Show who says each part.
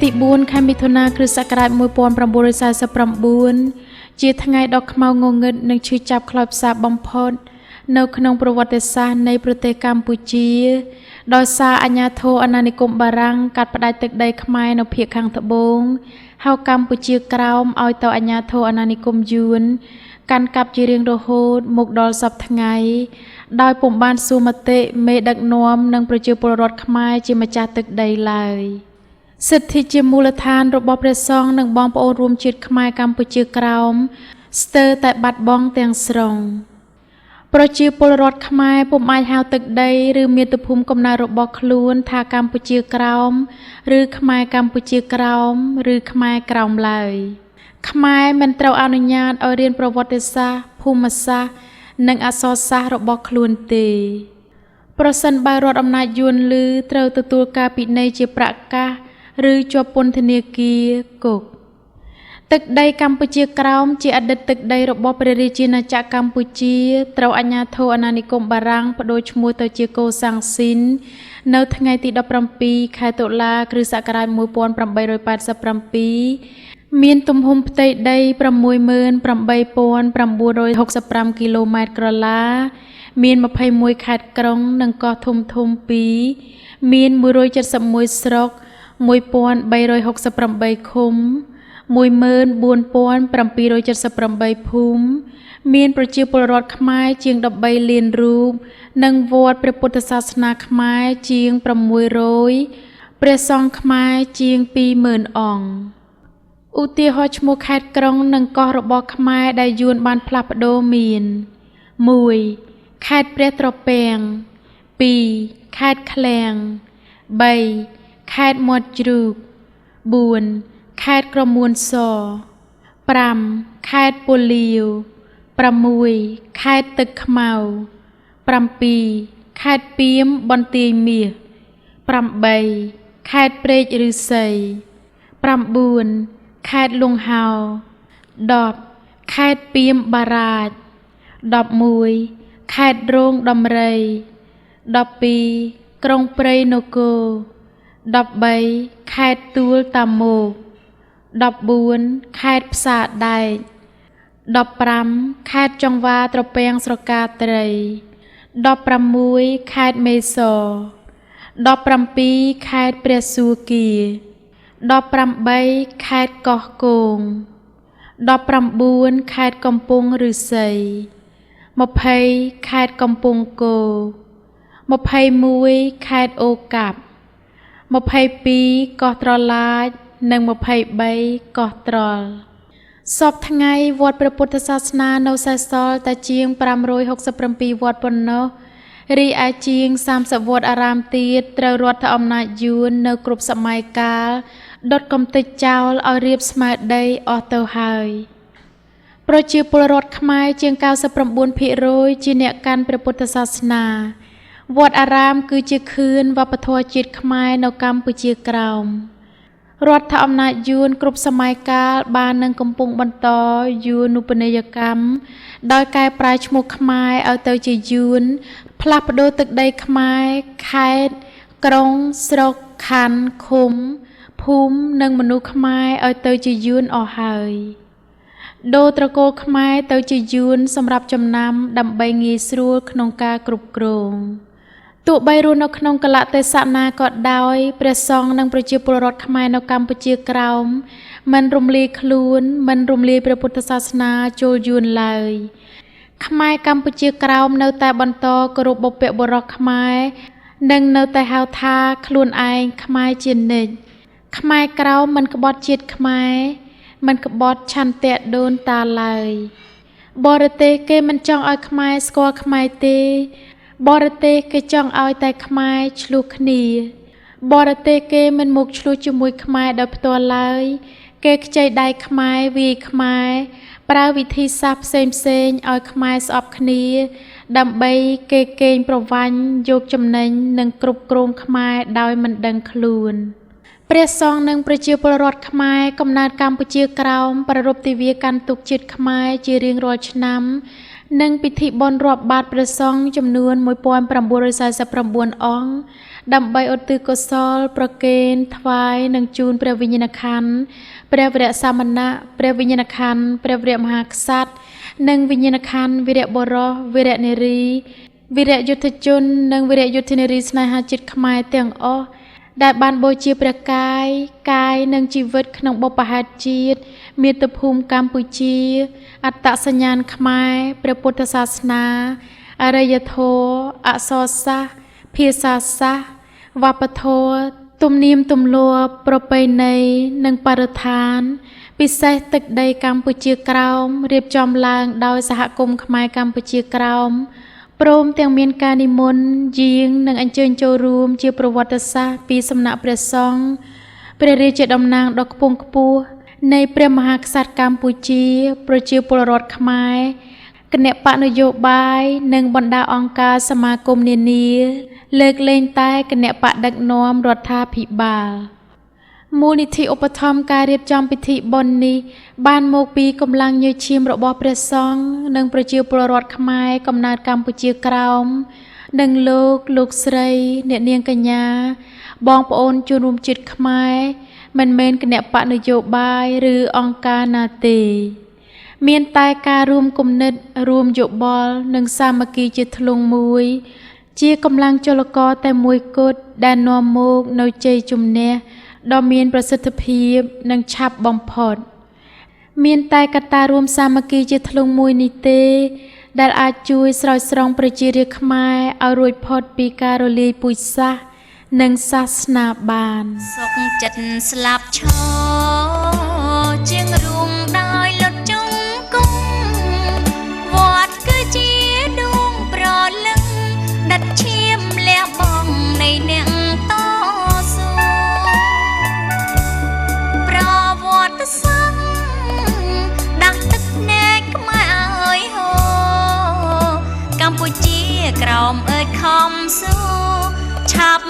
Speaker 1: ទី4ខែមិថុនាគ្រិស្តសករាជ1949ជាថ្ងៃដ៏ខ្មៅងងឹតនិងឈឺចាប់ខ្លោចផ្សាបំផុតនៅក្នុងប្រវត្តិសាស្ត្រនៃប្រទេសកម្ពុជាដោយសារអាជ្ញាធរអាណានិគមបារាំងកាត់ផ្តាច់ទឹកដីខ្មែរនៅភាគខាងត្បូងហៅកម្ពុជាក្រោមឲ្យទៅអាជ្ញាធរអាណានិគមយួនកាន់កាប់ជារៀងរហូតមកដល់សព្វថ្ងៃដោយពុំបានសួរមតិមេដឹកនាំនិងប្រជាពលរដ្ឋខ្មែរជាម្ចាស់ទឹកដីឡើយសិទ្ធិជាមូលដ្ឋានរបស់ព្រះសង្ឃនិងបងប្អូនរួមជាតិខ្មែរកម្ពុជាក្រោមស្ទើរតែបាត់បង់ទាំងស្រុងប្រជាពលរដ្ឋខ្មែរពុំអាចហៅទឹកដីឬមាតុភូមិកំណើតរបស់ខ្លួនថាកម្ពុជាក្រោមឬខ្មែរកម្ពុជាក្រោមឬខ្មែរក្រោមឡើយខ្មែរមិនត្រូវអនុញ្ញាតឲ្យរៀនប្រវត្តិសាស្ត្រភូមិសាស្ត្រនិងអក្សរសាស្ត្ររបស់ខ្លួនទេប្រសិនបើរដ្ឋអំណាចយួនឮត្រូវទទួលការពិន័យជាប្រាក់កាសឬជាប់ពន្ធនាគារគុកទឹកដីកម្ពុជាក្រោមជាអតីតទឹកដីរបស់ព្រះរាជាណាចក្រកម្ពុជាត្រូវអាជ្ញាធរអាណានិគមបារាំងប្ដូរឈ្មោះទៅជាកូសាំងស៊ីននៅថ្ងៃទី17ខែតុលាគ្រិស្តសករាជ1887មានទំហំផ្ទៃដី 68,965 គីឡូម៉ែត្រក្រឡាមាន21ខេត្តក្រុងនិងកោះធំធំ2មាន171ស្រុក1368ឃុំ14778ភូមិមានប្រជាពលរដ្ឋខ្មែរជាង13លានរូបនិងវត្តព្រះពុទ្ធសាសនាខ្មែរជាង600ព្រះសង្ឃខ្មែរជាង20000អង្គឧទាហរណ៍ឈ្មោះខេត្តក្រុងនិងកោះរបស់ខ្មែរដែលយួនបានផ្លាស់ប្ដូរមាន1ខេត្តព្រះត្រពាំង2ខេត្តឃ្លាំង3ខេត្តមាត់ជ្រូក4ខេត្តក្រមួនស5ខេត្តពលាវ6ខេត្តទឹកខ្មៅ7ខេត្តពាមបន្ទាយមាស8ខេត្តព្រែកឫស្សី9ខេត្តលង្ហោ10ខេត្តពាមបារាជ11ខេត្តរោងដំរី12ក្រុងព្រៃនគរ13ខេត្តទួលតាម៉ោក14ខេត្តផ្សារដែក15ខេត្តចង្វាត្រពាំងស្រកាត្រី16ខេត្តមេសរ17ខេត្តព្រះសួគ៌18ខេត្តកោះគង19ខេត្តកំពង់ឫស្សី20ខេត្តកំពង់គោ21ខេត្តអូកាប់22កោះត្រឡាចនិង23កោះត្រល់សព្វថ្ងៃវត្តព្រះពុទ្ធសាសនានៅសេសសល់តែជាង567វត្តប៉ុណ្ណោះរីឯជាង30វត្តអារាមទៀតត្រូវរដ្ឋអំណាចយួននៅគ្រប់សម័យកាលដុតកំទេចចោលឲ្យរាបស្មើដីអស់ទៅហើយប្រជាពលរដ្ឋខ្មែរជាង 99% ជាអ្នកកាន់ព្រះពុទ្ធសាសនាវត្តអារាមគឺជាខឿនវប្បធម៌ជាតិខ្មែរនៅកម្ពុជាក្រោមរដ្ឋអំណាចយួនគ្រប់សម័យកាលបាននឹងកំពុងបន្តយួនុបនីយកម្មដោយកែប្រែឈ្មោះខ្មែរឲ្យទៅជាយួនផ្លាស់ប្ដូរទឹកដីខ្មែរខេត្តក្រុងស្រុកខណ្ឌឃុំភូមិនិងមនុស្សខ្មែរឲ្យទៅជាយួនអស់ហើយដូរត្រកូលខ្មែរទៅជាយួនសម្រាប់ចំណាំដើម្បីងាយស្រួលក្នុងការគ្រប់គ្រងទោះបីរស់នៅក្នុងកលៈទេសៈណាក៏ដោយព្រះសង្ឃនិងប្រជាពលរដ្ឋខ្មែរនៅកម្ពុជាក្រោមមិនរំលាយខ្លួនមិនរំលាយព្រះពុទ្ធសាសនាចូលយួនឡើយខ្មែរកម្ពុជាក្រោមនៅតែបន្តគោរពបុព្វបុរសខ្មែរនិងនៅតែហៅថាខ្លួនឯងខ្មែរជានិច្ចខ្មែរក្រោមមិនក្បត់ជាតិខ្មែរមិនក្បត់ឆន្ទៈដូនតាឡើយបរទេសគេមិនចង់ឲ្យខ្មែរស្គាល់ខ្មែរទេបរទេសគេចង់ឲ្យតែខ្មែរឈ្លោះគ្នាបរទេសគេមិនមកឈ្លោះជាមួយខ្មែរដោយផ្ទាល់ឡើយគេខ្ចីដៃខ្មែរវាយខ្មែរប្រើវិធីសាស្ត្រផ្សេងផ្សេងឲ្យខ្មែរស្អប់គ្នាដើម្បីគេកេងប្រវ័ញ្ចយកចំណេញនិងគ្រប់គ្រងខ្មែរដោយមិនដឹងខ្លួនព្រះសង្ឃនិងប្រជាពលរដ្ឋខ្មែរកំណើតកម្ពុជាក្រោមប្រារព្ធទិវាកាន់ទុក្ខជាតិខ្មែរជារៀងរាល់ឆ្នាំ និងពិធីបុណ្យរាប់បាត្រព្រះសង្ឃចំនួន1949អង្គដើម្បីឧទ្ទិសកុសលប្រគេនថ្វាយនិងជូនព្រះវិញ្ញាណក្ខន្ធព្រះវរសមណៈព្រះវិញ្ញាណក្ខន្ធព្រះវរមហាក្សត្រនិងវិញ្ញាណក្ខន្ធវីរបុរសវីរនារីវីរយុទ្ធជននិងវីរយុទ្ធនារីស្នេហាជាតិខ្មែរទាំងអស់ដែលបានបូជាព្រះកាយកាយនិងជីវិតក្នុងបុព្វហេតុជាតិមាតុភូមិកម្ពុជាអត្តសញ្ញាណខ្មែរព្រះពុទ្ធសាសនាអរិយធម៌អក្សរសាស្ត្រភាសាសាស្ត្រវប្បធម៌ទំនៀមទម្លាប់ប្រពៃណីនិងបរិស្ថានពិសេសទឹកដីកម្ពុជាក្រោមរៀបចំឡើងដោយសហគមន៍ខ្មែរកម្ពុជាក្រោមព្រមទាំងមានការនិមន្តយាងនិងអញ្ជើញចូលរួមជាប្រវត្តិសាស្ត្រពីសំណាក់ព្រះសង្ឃព្រះរាជាតំណាងដ៏ខ្ពង់ខ្ពស់នៃព្រះមហាក្សត្រកម្ពុជាប្រជាពលរដ្ឋខ្មែរគណបក្សនយោបាយនិងបណ្ដាអង្គការសមាគមនានាលើកលែងតែគណបក្សដឹកនាំរដ្ឋាភិបាលមូលនិធិឧបត្ថម្ភការរៀបចំពិធីបុណ្យនេះបានមកពីកម្លាំងញើសឈាមរបស់ព្រះសង្ឃនិងប្រជាពលរដ្ឋខ្មែរកំណើតកម្ពុជាក្រោមនិងលោកលោកស្រីអ្នកនាងកញ្ញាបងប្អូនជនរួមជាតិខ្មែរមិនមែនគណបក្សនយោបាយឬអង្គការណាទេមានតែការរួមគំនិតរួមយោបល់និងសាមគ្គីជាធ្លុងមួយជាកម្លាំងចលករតែមួយគត់ដែលនាំមកនូវជ័យជំនះដ៏មានប្រសិទ្ធភាពនិងឆាប់បំផុតមានតែកត្តារួមសាមគ្គីជាធ្លុងមួយនេះទេដែលអាចជួយស្រោចស្រង់ប្រជារាស្ត្រខ្មែរឲ្យរួចផុតពីការរលាយពូជសាសន៍និងសាសនាបាន
Speaker 2: សុខចិត្តស្លាប់ឈរជាងរួងដោយលុតជង្គង់វត្តគឺជាដួងប្រលឹងដិតឈាមលះបង់នៃអ្នកតស៊ូប្រវត្តិសាស្ត្រដាស់ទឹកភ្នែកខ្មែរឲ្យហូរកម្ពុជាក្រោមអើយខំស៊ូឆាប់